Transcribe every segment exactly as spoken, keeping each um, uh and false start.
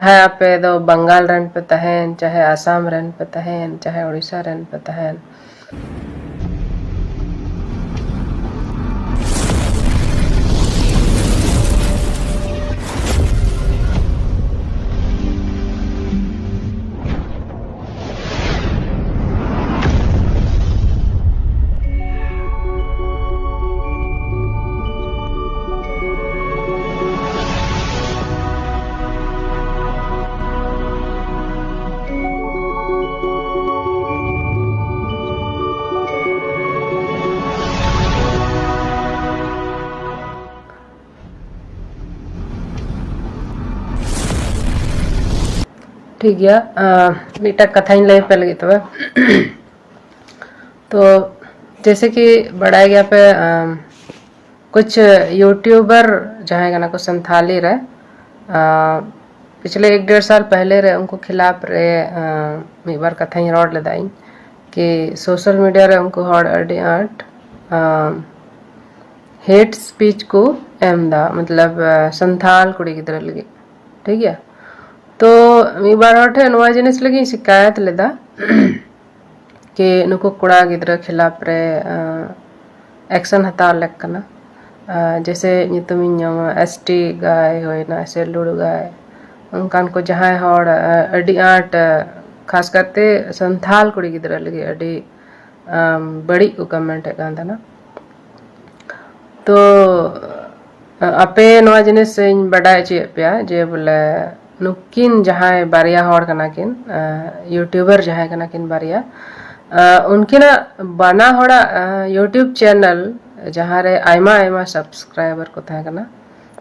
ᱪᱟᱦᱮ ᱟᱯᱮ ᱫᱚ ᱵᱟᱝᱜᱟᱞ ᱨᱮᱱ ᱯᱮ ᱛᱟᱦᱮᱱ, ᱪᱟᱦᱮ ᱟᱥᱟᱢ ᱨᱮᱱ ᱯᱮ ᱛᱟᱦᱮᱱ, ᱪᱟᱦᱮ ᱳᱰᱤᱥᱟ ᱨᱮᱱ ᱯᱮ ᱛᱟᱦᱮᱱ᱾ ᱴᱷᱤᱠ ᱜᱮᱭᱟ, ᱟᱸ, ᱢᱤᱫᱴᱟᱝ ᱠᱟᱛᱷᱟᱧ ᱞᱟᱹᱭ ᱟᱯᱮ ᱞᱟᱹᱜᱤᱫ ᱛᱚᱵᱮ᱾ ᱛᱚ ᱡᱮᱭᱥᱮ ᱠᱤ ᱵᱟᱲᱟᱭ ᱜᱮᱭᱟ ᱯᱮ, ᱟᱸ, ᱠᱩᱪ ᱭᱩᱴᱤᱭᱩᱵᱟᱨ ᱡᱟᱦᱟᱸᱭ ᱠᱟᱱᱟ ᱠᱚ ᱥᱟᱱᱛᱷᱟᱞᱤ ᱨᱮ, ᱟᱸ, ᱯᱤᱪᱷᱞᱮ ᱮᱠ ᱰᱮᱲ ᱥᱟᱞ ᱯᱮᱦᱞᱮ ᱨᱮ ᱩᱱᱠᱩ ᱠᱷᱤᱞᱟᱯ ᱨᱮ, ᱟᱸ, ᱢᱤᱫ ᱵᱟᱨ ᱠᱟᱛᱷᱟᱧ ᱨᱚᱲ ᱞᱮᱫᱟ ᱤᱧ ᱠᱤ ᱥᱳᱥᱟᱞ ᱢᱤᱰᱤᱭᱟ ᱨᱮ ᱩᱱᱠᱩ ᱦᱚᱲ ᱟᱹᱰᱤ ᱟᱸᱴ, ᱟᱸ, ᱦᱮᱴ ᱥᱯᱤᱪ ᱠᱚ ᱮᱢ ᱮᱫᱟ, ᱢᱚᱛᱞᱚᱵ, ᱟᱸ, ᱥᱟᱱᱛᱷᱟᱞ ᱠᱩᱲᱤ ᱜᱤᱫᱽᱨᱟᱹ ᱞᱟᱹᱜᱤᱫ, ᱴᱷᱤᱠ ᱜᱮᱭᱟ᱾ ᱛᱚ ᱢᱤᱫ ᱵᱟᱨ ᱦᱚᱲ ᱴᱷᱮᱱ ᱱᱚᱣᱟ ᱡᱤᱱᱤᱥ ᱞᱟᱹᱜᱤᱫ ᱤᱧ ᱥᱤᱠᱟᱭᱚᱛ ᱞᱮᱫᱟ ᱠᱤ ᱱᱩᱠᱩ ᱠᱚᱲᱟ ᱜᱤᱫᱽᱨᱟᱹ ᱠᱷᱤᱞᱟᱯ ᱨᱮ, ᱟᱸ, ᱮᱠᱥᱚᱱ ᱦᱟᱛᱟᱣ ᱞᱮᱠ ᱠᱟᱱᱟ᱾ ᱟᱸ, ᱡᱮᱭᱥᱮ ᱧᱩᱛᱩᱢᱤᱧ ᱧᱟᱢᱟ, ᱮᱥ ᱴᱤ ᱜᱟᱭ ᱦᱩᱭᱱᱟ ᱥᱮ ᱞᱩᱲᱩ ᱜᱟᱭ, ᱚᱱᱠᱟᱱ ᱠᱚ ᱡᱟᱦᱟᱸᱭ ᱦᱚᱲ, ᱟᱸ, ᱟᱹᱰᱤ ᱟᱸᱴ, ᱟᱸ, ᱠᱷᱟᱥ ᱠᱟᱨᱛᱮ ᱥᱟᱱᱛᱷᱟᱞ ᱠᱩᱲᱤ ᱜᱤᱫᱽᱨᱟᱹ ᱞᱟᱹᱜᱤᱫ ᱟᱹᱰᱤ, ᱟᱸ, ᱵᱟᱹᱲᱤᱡ ᱠᱚ ᱠᱚᱢᱮᱱᱴ ᱮᱫ ᱠᱟᱱ ᱛᱟᱦᱮᱱᱟ᱾ ᱛᱚ ᱟᱯᱮ ᱱᱚᱣᱟ ᱡᱤᱱᱤᱥ ᱤᱧ ᱵᱟᱰᱟᱭ ᱦᱚᱪᱚᱭᱮᱫ ᱯᱮᱭᱟ ᱡᱮ ᱵᱚᱞᱮ ᱱᱩᱠᱤᱱ ᱡᱟᱦᱟᱸᱭ ᱵᱟᱨᱭᱟ ᱦᱚᱲ ᱠᱟᱱᱟ ᱠᱤᱱ, ᱟᱸ, ᱭᱩᱴᱤᱭᱩᱵᱟᱨ ᱡᱟᱦᱟᱸᱭ ᱠᱟᱱᱟ ᱠᱤᱱ ᱵᱟᱨᱭᱟ, ᱟᱸ, ᱩᱱᱠᱤᱱᱟᱜ ᱵᱟᱱᱟ ᱦᱚᱲᱟᱜ, ᱟᱸ, ᱭᱩᱴᱤᱭᱩᱵᱽ ᱪᱮᱱᱮᱞ ᱡᱟᱦᱟᱸ ᱨᱮ ᱟᱭᱢᱟ ᱟᱭᱢᱟ ᱥᱟᱵᱥᱠᱨᱟᱭᱵᱟᱨ ᱠᱚ ᱛᱟᱦᱮᱸ ᱠᱟᱱᱟ,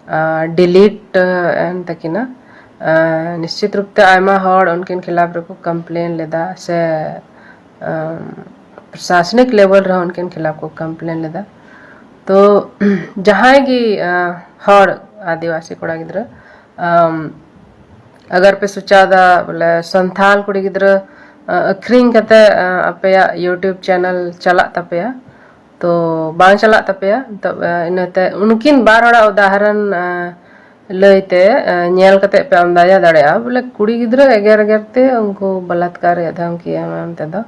ᱟᱸ, ᱰᱤᱞᱤᱴ, ᱟᱸ, ᱮᱱ ᱛᱟᱹᱠᱤᱱᱟ᱾ ᱟᱸ, ᱱᱤᱥᱪᱤᱛ ᱨᱩᱯ ᱛᱮ ᱟᱭᱢᱟ ᱦᱚᱲ ᱩᱱᱠᱤᱱ ᱠᱷᱤᱞᱟᱯ ᱨᱮᱠᱚ ᱠᱚᱢᱯᱞᱮᱱ ᱞᱮᱫᱟ ᱥᱮ, ᱟᱸ, ᱯᱨᱚᱥᱟᱥᱚᱱᱤᱠ ᱞᱮᱵᱮᱞ ᱨᱮᱦᱚᱸ ᱩᱱᱠᱤᱱ ᱠᱷᱤᱞᱟᱯ ᱠᱚ ᱠᱚᱢᱯᱞᱮᱱ ᱞᱮᱫᱟ᱾ ᱛᱚ ᱡᱟᱦᱟᱸᱭ ᱜᱮ, ᱟᱸ, ᱦᱚᱲ ᱟᱹᱫᱤᱵᱟᱹᱥᱤ ᱠᱚᱲᱟ ᱜᱤᱫᱽᱨᱟᱹ, ᱟᱢ, ᱟᱜᱟᱨ ᱯᱮ ᱥᱚᱪᱟᱣᱫᱟ ᱵᱚᱞᱮ ᱥᱟᱱᱛᱷᱟᱞ ᱠᱩᱲᱤ ᱜᱤᱫᱽᱨᱟᱹ, ᱟᱸ, ᱟᱹᱠᱷᱨᱤᱧ ᱠᱟᱛᱮ, ᱟᱸ, ᱟᱯᱮᱭᱟᱜ ᱭᱩᱴᱤᱭᱩᱵᱽ ᱪᱮᱱᱮᱞ ᱪᱟᱞᱟᱜ ᱛᱟᱯᱮᱭᱟ, ᱛᱚ ᱵᱟᱝ ᱪᱟᱞᱟᱜ ᱛᱟᱯᱮᱭᱟ᱾ ᱛᱚ, ᱟᱸ, ᱤᱱᱟᱹᱛᱮ ᱩᱱᱠᱤᱱ ᱵᱟᱨ ᱦᱚᱲᱟᱜ ᱩᱫᱟᱦᱚᱨᱚᱱ, ᱟᱸ, ᱞᱟᱹᱭᱛᱮ ᱧᱮᱞ ᱠᱟᱛᱮ ᱯᱮ ᱟᱱᱫᱟᱡᱟ ᱫᱟᱲᱮᱭᱟᱜᱼᱟ ᱵᱚᱞᱮ ᱠᱩᱲᱤ ᱜᱤᱫᱽᱨᱟᱹ ᱮᱜᱮᱨ ᱮᱜᱮᱨ ᱛᱮ ᱩᱱᱠᱩ ᱵᱟᱞᱟᱛᱠᱟᱨ ᱨᱮᱭᱟᱜ ᱫᱷᱟᱢᱠᱤ ᱮᱢ ᱮᱢ ᱛᱮᱫᱚ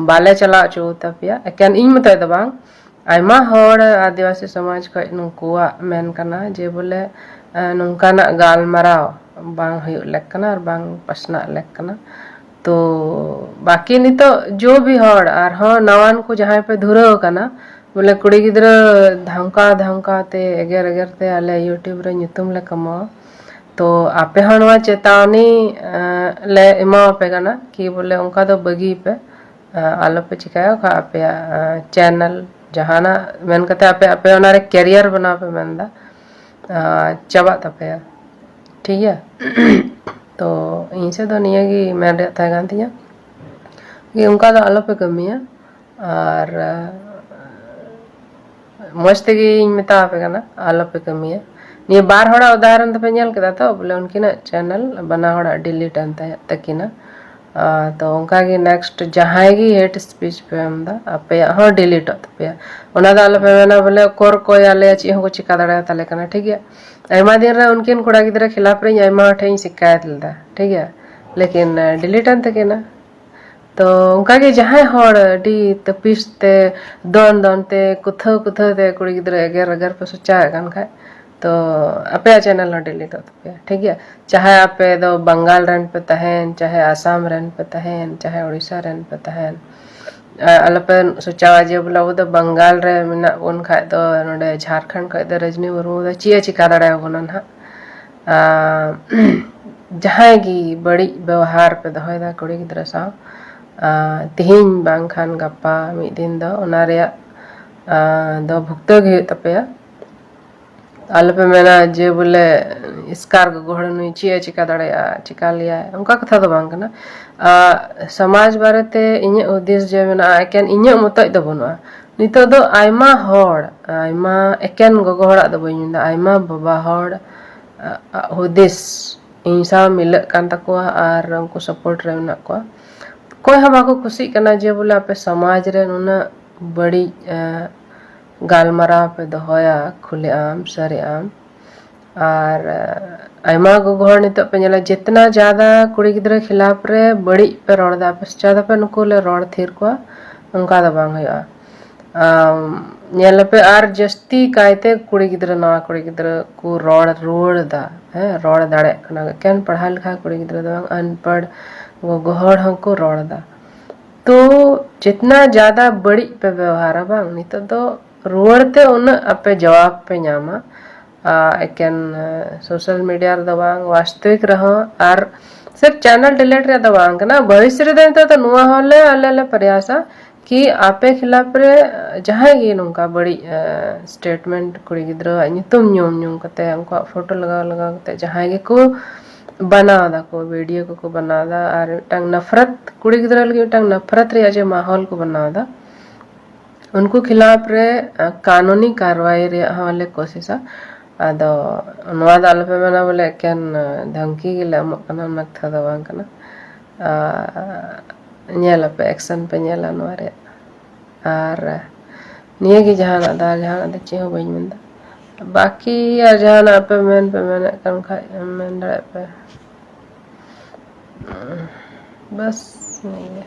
ᱵᱟᱞᱮ ᱪᱟᱞᱟᱣ ᱦᱚᱪᱚ ᱛᱟᱯᱮᱭᱟ᱾ ᱮᱠᱮᱱ ᱤᱧ ᱢᱚᱛᱚᱡ ᱫᱚ ᱵᱟᱝ, ᱟᱭᱢᱟ ᱦᱚᱲ ᱟᱹᱫᱤᱵᱟᱹᱥᱤ ᱥᱚᱢᱟᱡᱽ ᱠᱷᱚᱱ ᱱᱩᱠᱩᱣᱟᱜ ᱢᱮᱱ ᱠᱟᱱᱟ ᱡᱮ ᱵᱚᱞᱮ ᱱᱚᱝᱠᱟᱱᱟᱜ ᱜᱟᱞᱢᱟᱨᱟᱣ ᱵᱟᱝ ᱦᱩᱭᱩᱜ ᱞᱮᱠ ᱠᱟᱱᱟ ᱟᱨ ᱵᱟᱝ ᱯᱟᱥᱱᱟᱜ ᱞᱮᱠ ᱠᱟᱱᱟ᱾ ᱛᱚ ᱵᱟᱠᱤ ᱱᱤᱛᱚᱜ ᱡᱚ ᱵᱤ ᱦᱚᱲ ᱟᱨᱦᱚᱸ ᱱᱟᱣᱟᱱ ᱠᱚ ᱡᱟᱦᱟᱸᱭ ᱯᱮ ᱫᱷᱩᱨᱟᱹᱣ ᱟᱠᱟᱱᱟ, ᱵᱚᱞᱮ ᱠᱩᱲᱤ ᱜᱤᱫᱽᱨᱟᱹ ᱫᱷᱟᱢᱠᱟᱣ ᱫᱷᱟᱢᱠᱟᱣ ᱛᱮ ᱮᱜᱮᱨ ᱮᱜᱮᱨ ᱛᱮ ᱟᱞᱮ YouTube ᱨᱮ ᱧᱩᱛᱩᱢ ᱞᱮ ᱠᱟᱢᱟᱣᱟ᱾ ᱛᱚ ᱟᱯᱮ ᱦᱚᱸ ᱱᱚᱣᱟ ᱪᱮᱛᱟᱣᱱᱤ ᱞᱮ ᱮᱢᱟᱣᱟᱯᱮ ᱠᱟᱱᱟ ᱠᱤ ᱵᱚᱞᱮ ᱚᱱᱠᱟ ᱫᱚ ᱵᱟᱹᱜᱤ ᱯᱮ, ᱟᱞᱚᱯᱮ ᱪᱤᱠᱟᱹᱭᱟ᱾ ᱚᱠᱟ ᱟᱯᱮᱭᱟᱜ ᱪᱮᱱᱮᱞ ᱡᱟᱦᱟᱱᱟᱜ ᱢᱮᱱ ᱠᱟᱛᱮ ᱟᱯᱮ ᱟᱯᱮ ᱚᱱᱟᱨᱮ ᱠᱮᱨᱤᱭᱟᱨ ᱵᱮᱱᱟᱣ ᱯᱮ ᱢᱮᱱᱫᱟ, ᱪᱟᱵᱟᱜ ᱛᱟᱯᱮᱭᱟ᱾ ᱴᱷᱤᱠ ᱜᱮᱭᱟ᱾ ᱛᱚ ᱤᱧ ᱥᱮᱫ ᱫᱚ ᱱᱤᱭᱟᱹᱜᱮ ᱢᱮᱱ ᱨᱮᱭᱟᱜ ᱛᱟᱦᱮᱸ ᱠᱟᱱ ᱛᱤᱧᱟᱹ ᱡᱮ ᱚᱱᱠᱟ ᱫᱚ ᱟᱞᱚᱯᱮ ᱠᱟᱹᱢᱤᱭᱟ᱾ ᱟᱨ ᱢᱚᱡᱽ ᱛᱮᱜᱮᱧ ᱢᱮᱛᱟ ᱟᱯᱮ ᱠᱟᱱᱟ, ᱟᱞᱚᱯᱮ ᱠᱟᱹᱢᱤᱭᱟ᱾ ᱱᱤᱭᱟᱹ ᱵᱟᱨ ᱦᱚᱲᱟᱜ ᱩᱫᱟᱦᱚᱨᱚᱱ ᱫᱚᱯᱮ ᱧᱮᱞ ᱠᱮᱫᱟ ᱛᱚ, ᱵᱚᱞᱮ ᱩᱱᱠᱤᱱᱟᱜ ᱪᱮᱱᱮᱞ ᱵᱟᱱᱟ ᱦᱚᱲᱟᱜ ᱰᱤᱞᱤᱴ ᱮᱱ ᱛᱟᱦᱮᱸᱫ ᱛᱟᱹᱠᱤᱱᱟ᱾ ᱛᱚ ᱚᱱᱠᱟᱜᱮ ᱱᱮᱠᱥᱴ ᱡᱟᱦᱟᱸᱭ ᱜᱮ ᱦᱮᱴ ᱥᱯᱤᱪ ᱯᱮ ᱮᱢ ᱮᱫᱟ, ᱟᱯᱮᱭᱟᱜ ᱦᱚᱸ ᱰᱤᱞᱤᱴᱚᱜ ᱛᱟᱯᱮᱭᱟ᱾ ᱚᱱᱟ ᱫᱚ ᱟᱞᱚᱯᱮ ᱢᱮᱱᱟ ᱵᱚᱞᱮ ᱚᱠᱚᱨ ᱠᱚᱭ ᱟᱞᱮᱭᱟ, ᱪᱮᱫ ᱦᱚᱸᱠᱚ ᱪᱤᱠᱟ ᱫᱟᱲᱮᱭᱟᱛᱟᱞᱮ ᱠᱟᱱᱟ᱾ ᱴᱷᱤᱠ ᱜᱮᱭᱟ, ᱟᱭᱢᱟ ᱫᱤᱱ ᱨᱮ ᱩᱱᱠᱤᱱ ᱠᱚᱲᱟ ᱜᱤᱫᱽᱨᱟᱹ ᱠᱷᱤᱞᱟᱯ ᱨᱮ ᱤᱧ ᱟᱭᱢᱟ ᱦᱚᱲ ᱴᱷᱮᱱ ᱤᱧ ᱥᱤᱠᱟᱭᱟᱛ ᱞᱮᱫᱟ᱾ ᱴᱷᱤᱠ ᱜᱮᱭᱟ, ᱞᱮᱠᱤᱱ ᱰᱤᱞᱤᱴ ᱮᱱ ᱛᱟᱹᱠᱤᱱᱟ᱾ ᱛᱚ ᱚᱱᱠᱟᱜᱮ ᱡᱟᱦᱟᱸᱭ ᱦᱚᱲ ᱟᱹᱰᱤ ᱛᱟᱹᱯᱤᱥ ᱛᱮ ᱫᱚᱱ ᱫᱚᱱ ᱛᱮ ᱠᱩᱛᱷᱟᱹᱣ ᱠᱩᱛᱷᱟᱹᱣ ᱛᱮ ᱠᱩᱲᱤ ᱜᱤᱫᱽᱨᱟᱹ ᱮᱜᱮᱨ ᱮᱜᱮᱨ ᱯᱮ ᱥᱚᱪᱟᱣᱮᱫ ᱠᱟᱱ ᱠᱷᱟᱡ, ᱛᱚ ᱟᱯᱮᱭᱟᱜ ᱪᱮᱱᱮᱞ ᱦᱚᱸ ᱰᱤᱞᱤᱴᱚᱜ ᱛᱟᱯᱮᱭᱟ᱾ ᱴᱷᱤᱠ ᱜᱮᱭᱟ, ᱪᱟᱦᱮ ᱟᱯᱮ ᱫᱚ ᱵᱟᱝᱜᱟᱞ ᱨᱮᱱ ᱯᱮ ᱛᱟᱦᱮᱱ, ᱪᱟᱦᱮ ᱟᱥᱟᱢ ᱨᱮᱱ ᱯᱮ ᱛᱟᱦᱮᱱ, ᱪᱟᱦᱮ ᱳᱲᱤᱥᱟ ᱨᱮᱱ ᱯᱮ ᱛᱟᱦᱮᱱ, ᱟᱞᱚᱯᱮ ᱥᱚᱪᱟᱣᱟ ᱡᱮ ᱵᱚᱞᱮ ᱟᱵᱚ ᱫᱚ ᱵᱟᱝᱜᱟᱞ ᱨᱮ ᱢᱮᱱᱟᱜ ᱵᱚᱱ ᱠᱷᱟᱡ ᱫᱚ ᱱᱚᱰᱮ ᱡᱷᱟᱲᱠᱷᱚᱸᱰ ᱠᱷᱚᱡ ᱫᱚ ᱨᱚᱡᱽᱱᱤ ᱢᱩᱨᱢᱩ ᱫᱚ ᱪᱮᱫ ᱮ ᱪᱤᱠᱟ ᱫᱟᱲᱮᱭᱟᱵᱚᱱᱟ ᱱᱟᱦᱟᱜ᱾ ᱡᱟᱦᱟᱸᱭ ᱜᱮ ᱵᱟᱹᱲᱤᱡ ᱵᱮᱣᱦᱟᱨ ᱯᱮ ᱫᱚᱦᱚᱭᱮᱫᱟ ᱠᱩᱲᱤ ᱜᱤᱫᱽᱨᱟᱹ ᱥᱟᱶ, ᱛᱮᱦᱮᱧ ᱵᱟᱝᱠᱷᱟᱱ ᱜᱟᱯᱟ ᱢᱤᱫ ᱫᱤᱱ ᱫᱚ ᱚᱱᱟ ᱨᱮᱭᱟᱜ ᱫᱚ ᱵᱷᱩᱜᱛᱟᱹᱣ ᱜᱮ ᱦᱩᱭᱩᱜ ᱛᱟᱯᱮᱭᱟ᱾ ᱟᱞᱚᱯᱮ ᱢᱮᱱᱟ ᱡᱮ ᱵᱚᱞᱮ ᱮᱥᱠᱟᱨ ᱜᱚᱜᱚ ᱦᱚᱲ ᱱᱩᱭ ᱪᱮᱫ ᱮ ᱪᱤᱠᱟ ᱫᱟᱲᱮᱭᱟᱜᱼᱟ, ᱪᱤᱠᱟ ᱞᱮᱭᱟᱭ, ᱚᱱᱠᱟ ᱠᱟᱛᱷᱟ ᱫᱚ ᱵᱟᱝ ᱠᱟᱱᱟ᱾ ᱥᱚᱢᱟᱡᱽ ᱵᱟᱨᱮᱛᱮ ᱤᱧᱟᱹᱜ ᱦᱩᱫᱤᱥ ᱡᱮ ᱢᱮᱱᱟᱜᱼᱟ, ᱮᱠᱮᱱ ᱤᱧᱟᱹᱜ ᱢᱚᱛᱚᱡ ᱫᱚ ᱵᱟᱹᱱᱩᱜᱼᱟ᱾ ᱱᱤᱛᱚᱜ ᱫᱚ ᱟᱭᱢᱟ ᱦᱚᱲ, ᱟᱭᱢᱟ ᱮᱠᱮᱱ ᱜᱚᱜᱚ ᱦᱚᱲᱟᱜ ᱫᱚ ᱵᱟᱹᱧ ᱢᱮᱱᱫᱟ, ᱟᱭᱢᱟ ᱵᱟᱵᱟ ᱦᱚᱲ ᱦᱩᱫᱤᱥ ᱤᱧ ᱥᱟᱶ ᱢᱤᱞᱟᱹᱜ ᱠᱟᱱ ᱛᱟᱠᱚᱣᱟ ᱟᱨ ᱩᱱᱠᱩ ᱥᱟᱯᱳᱨᱴ ᱨᱮ ᱢᱮᱱᱟᱜ ᱠᱚᱣᱟ᱾ ᱚᱠᱚᱭ ᱦᱚᱸ ᱵᱟᱠᱚ ᱠᱩᱥᱤᱜ ᱠᱟᱱᱟ ᱡᱮ ᱵᱚᱞᱮ ᱟᱯᱮ ᱥᱚᱢᱟᱡᱽ ᱨᱮ ᱱᱩᱱᱟᱹᱜ ᱵᱟᱹᱲᱤᱡ ᱜᱟᱞᱢᱟᱨᱟᱣ ᱯᱮ ᱫᱚᱦᱚᱭᱟ, ᱠᱷᱩᱞᱮ ᱟᱢ ᱥᱟᱹᱨᱤ ᱟᱢ᱾ ᱟᱨ ᱟᱭᱢᱟ ᱜᱚᱜᱚ ᱦᱚᱲ ᱱᱤᱛᱚᱜ ᱯᱮ ᱧᱮᱞᱟ, ᱡᱮᱛᱱᱟ ᱡᱟᱫᱟ ᱠᱩᱲᱤ ᱜᱤᱫᱽᱨᱟᱹ ᱠᱷᱤᱞᱟᱯ ᱨᱮ ᱵᱟᱹᱲᱤᱡ ᱯᱮ ᱨᱚᱲ ᱮᱫᱟ, ᱟᱯᱮ ᱥᱮ ᱪᱟᱦᱫᱟ ᱯᱮ ᱱᱩᱠᱩ ᱞᱮ ᱨᱚᱲ ᱛᱷᱤᱨ ᱠᱚᱣᱟ, ᱚᱱᱠᱟ ᱫᱚ ᱵᱟᱝ ᱦᱩᱭᱩᱜᱼᱟ᱾ ᱟᱢ, ᱧᱮᱞ ᱟᱯᱮ, ᱟᱨ ᱡᱟᱹᱥᱛᱤ ᱠᱟᱭᱛᱮ ᱠᱩᱲᱤ ᱜᱤᱫᱽᱨᱟᱹ, ᱱᱟᱣᱟ ᱠᱩᱲᱤ ᱜᱤᱫᱽᱨᱟᱹ ᱠᱚ ᱨᱚᱲ ᱨᱩᱣᱟᱹᱲ ᱮᱫᱟ, ᱦᱮᱸ, ᱨᱚᱲ ᱫᱟᱲᱮᱭᱟᱜ ᱠᱟᱱᱟ᱾ ᱮᱠᱮᱱ ᱯᱟᱲᱦᱟᱣ ᱞᱮᱠᱷᱟ ᱠᱩᱲᱤ ᱜᱤᱫᱽᱨᱟᱹ ᱫᱚ ᱵᱟᱝ, ᱟᱱᱯᱟᱲ ᱜᱚᱜᱚ ᱦᱚᱲ ᱦᱚᱸᱠᱚ ᱨᱚᱲ ᱮᱫᱟ᱾ ᱛᱚ ᱡᱤᱛᱱᱟ ᱡᱟᱫᱟ ᱵᱟᱹᱲᱤᱡ ᱯᱮ ᱵᱮᱣᱦᱟᱨᱟ ᱵᱟᱝ, ᱱᱤᱛᱚᱜ ᱫᱚ ᱨᱩᱣᱟᱹᱲ ᱛᱮ ᱩᱱᱟᱹᱜ ᱟᱯᱮ ᱡᱚᱣᱟᱵ ᱯᱮ ᱧᱟᱢᱟ᱾ ᱟ, ᱮᱠᱮᱱ ᱥᱳᱥᱟᱞ ᱢᱤᱰᱤᱭᱟ ᱨᱮᱫᱚ ᱵᱟᱝ, ᱵᱟᱥᱛᱚᱵᱤᱠ ᱨᱮᱦᱚᱸ᱾ ᱟᱨ ᱥᱤᱨᱯ ᱪᱮᱱᱮᱞ ᱰᱤᱞᱤᱴ ᱨᱮᱭᱟᱜ ᱫᱚ ᱵᱟᱝ ᱠᱟᱱᱟ, ᱵᱷᱚᱵᱤᱥᱥᱚ ᱨᱮᱫᱚ ᱱᱤᱛᱚᱜ ᱫᱚ ᱱᱚᱣᱟ ᱦᱚᱸᱞᱮ ᱟᱞᱮ ᱞᱮ ᱯᱨᱚᱭᱟᱥᱟ ᱠᱤ ᱟᱯᱮ ᱠᱷᱤᱞᱟᱯ ᱨᱮ ᱡᱟᱦᱟᱸᱭ ᱜᱮ ᱱᱚᱝᱠᱟ ᱵᱟᱹᱲᱤᱡ ᱥᱴᱮᱴᱢᱮᱱᱴ, ᱠᱩᱲᱤ ᱜᱤᱫᱽᱨᱟᱹᱣᱟᱜ ᱧᱩᱛᱩᱢ ᱧᱩᱢ ᱧᱩᱢ ᱠᱟᱛᱮ, ᱩᱱᱠᱩᱣᱟᱜ ᱯᱷᱳᱴᱳ ᱞᱟᱜᱟᱣ ᱞᱟᱜᱟᱣ ᱠᱟᱛᱮ ᱡᱟᱦᱟᱸᱭ ᱜᱮᱠᱚ ᱵᱮᱱᱟᱣ ᱫᱟᱠᱚ, ᱵᱷᱤᱰᱤᱭᱳ ᱠᱚᱠᱚ ᱵᱮᱱᱟᱣ ᱫᱟ ᱟᱨ ᱢᱤᱫᱴᱟᱝ ᱱᱟᱯᱷᱨᱟᱛ, ᱠᱩᱲᱤ ᱜᱤᱫᱽᱨᱟᱹ ᱞᱟᱹᱜᱤᱫ ᱢᱤᱫᱴᱟᱝ ᱱᱟᱯᱷᱨᱟᱛ ᱨᱮᱭᱟᱜ ᱡᱮ ᱢᱟᱦᱚᱞ ᱠᱚ ᱵᱮᱱᱟᱣ ᱫᱟ, ᱩᱱᱠᱩ ᱠᱷᱤᱞᱟᱯ ᱨᱮ ᱠᱟᱱᱩᱱᱤ ᱠᱟᱨᱣᱟᱭ ᱨᱮᱭᱟᱜ ᱦᱚᱸ ᱞᱮ ᱠᱳᱥᱤᱥᱟ᱾ ᱟᱫᱚ ᱱᱚᱣᱟ ᱫᱚ ᱟᱞᱚᱯᱮ ᱢᱮᱱᱟ ᱵᱚᱞᱮ ᱮᱠᱮᱱ ᱫᱷᱟᱢᱠᱤ ᱜᱮᱞᱮ ᱮᱢᱚᱜ ᱠᱟᱱᱟ, ᱚᱱᱟ ᱠᱟᱛᱷᱟ ᱫᱚ ᱵᱟᱝ ᱠᱟᱱᱟ᱾ ᱧᱮᱞ ᱟᱯᱮ, ᱮᱠᱥᱮᱱ ᱯᱮ ᱧᱮᱞᱟ ᱱᱚᱣᱟ ᱨᱮᱭᱟᱜ᱾ ᱟᱨ ᱱᱤᱭᱟᱹᱜᱮ ᱡᱟᱦᱟᱱᱟᱜ ᱫᱚ, ᱟᱨ ᱡᱟᱦᱟᱱᱟᱜ ᱫᱚ ᱪᱮᱫ ᱦᱚᱸ ᱵᱟᱹᱧ ᱢᱮᱱᱫᱟ᱾ ᱵᱟᱹᱠᱤ ᱟᱨ ᱡᱟᱦᱟᱱᱟᱜ ᱯᱮ ᱢᱮᱱ, ᱯᱮ ᱢᱮᱱᱮᱫ ᱠᱟᱱ ᱠᱷᱟᱡ ᱢᱮᱱ ᱫᱟᱲᱮᱭᱟᱜ ᱯᱮ᱾ ᱵᱟᱥ ᱱᱤᱭᱟᱹᱜᱮ᱾